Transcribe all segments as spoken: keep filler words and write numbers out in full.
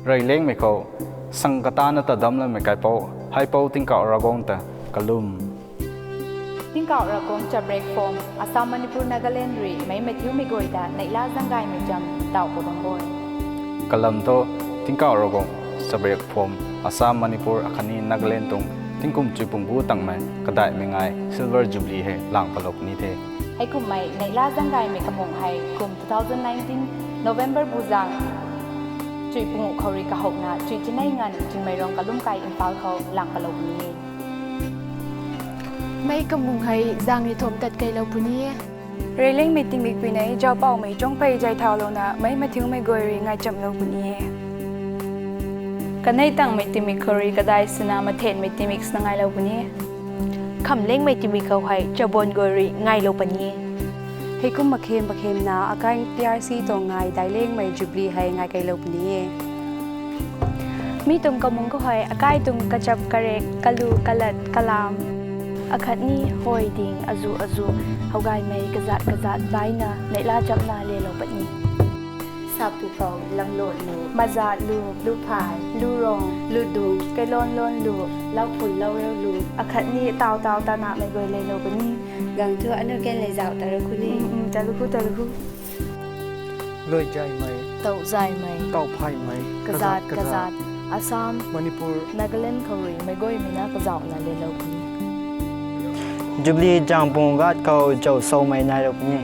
Reylengmei khou sang katana ta damlamei kaipouc, Haipou Tingkauh Ravguangc ta kalum. Tingkauh Ravguangc chabrek form, Assam, Manipur, Nagaland rui meic mathiumei guay ta neihla zaenggaymei cham taw khou bam e. Kalam thu, Tingkauh Ravguangc chabrek form, Assam, Manipur akhatni Nagaland tuang tingkum chuipungu tangmei kadaihmei ngai Silver Jubilee hei lang palou puni the. Heikumhmei neihla zaenggaymei kamung hei kum two thousand nineteen November bu zaeng chui pungu khou rui kahowna chui tinei nganv Chingmeirong Kalumkai Imphal khou lang palou puni e. Meic kamung hei zaeng rui thumh tat keylou puni e. Reylengmei tingmik puinei zauhpouhmei chuangphey zay thaulouna meic mathiumei guay rui ngaichamlou puni e. Kanei tangmei tingmik khou rui kadai swna mathenmei tingmik swna ngailou puni e. Khamlengmei tingmik khou hei chabuan guay rui ngailou puni e. Heikum makhem pakhemna akai T R C tuang ngai dailengmei Jubilee hei ngai keylou puni e. Mi tuang kamung khou hei akai tuang kachap karek, kalu, kalat, kalam akhatni hoi ding azu azu howgaymei kazat kazat baina neihla chapna lelou puni. Sappu khou lamlun lu, mazat lu, luphay, lurong, ludung, kailawn lawn lu, lauphun laureu lu akhatni taw taw tanamei guay lelou puni. Gang thu anu kan lei zauh ta ru khu ni. Talu khu, talu khu. Luaizaymei, tauzaymei, tauphaymei, kazat kazat, Assam, Manipur, Nagaland khou rui meic guaymei na kazauhna lelou puni. Jubilee zaeng pung gat khou zauhsoumei nailou puni.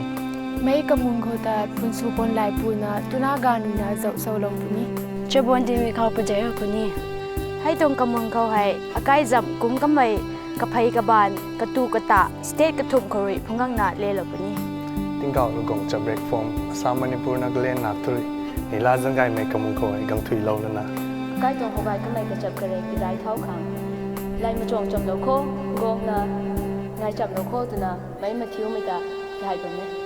Meic kamung khou ta phunsw pon lay puna tuna ganv ruina zauhsoulou puni. Chabuan tingmik khou pazailou puni. Hei tuang kamung khou hei akai zamh kum kamei kaphey kabaanv katu kata state kathumh khou rui phungangna lelou puni. Tingkauh Ravguangc chabrek form, Assam, Manipur, Nagaland nak thu rui neihla zaenggaymei kamung khou hei gangthuilou lana, akai tuang howgay kamei kachap karek tidai thau khang lay machuang chamlou kho, guangna ngaichamlou kho twna meic mathiumei ta kahei bam e.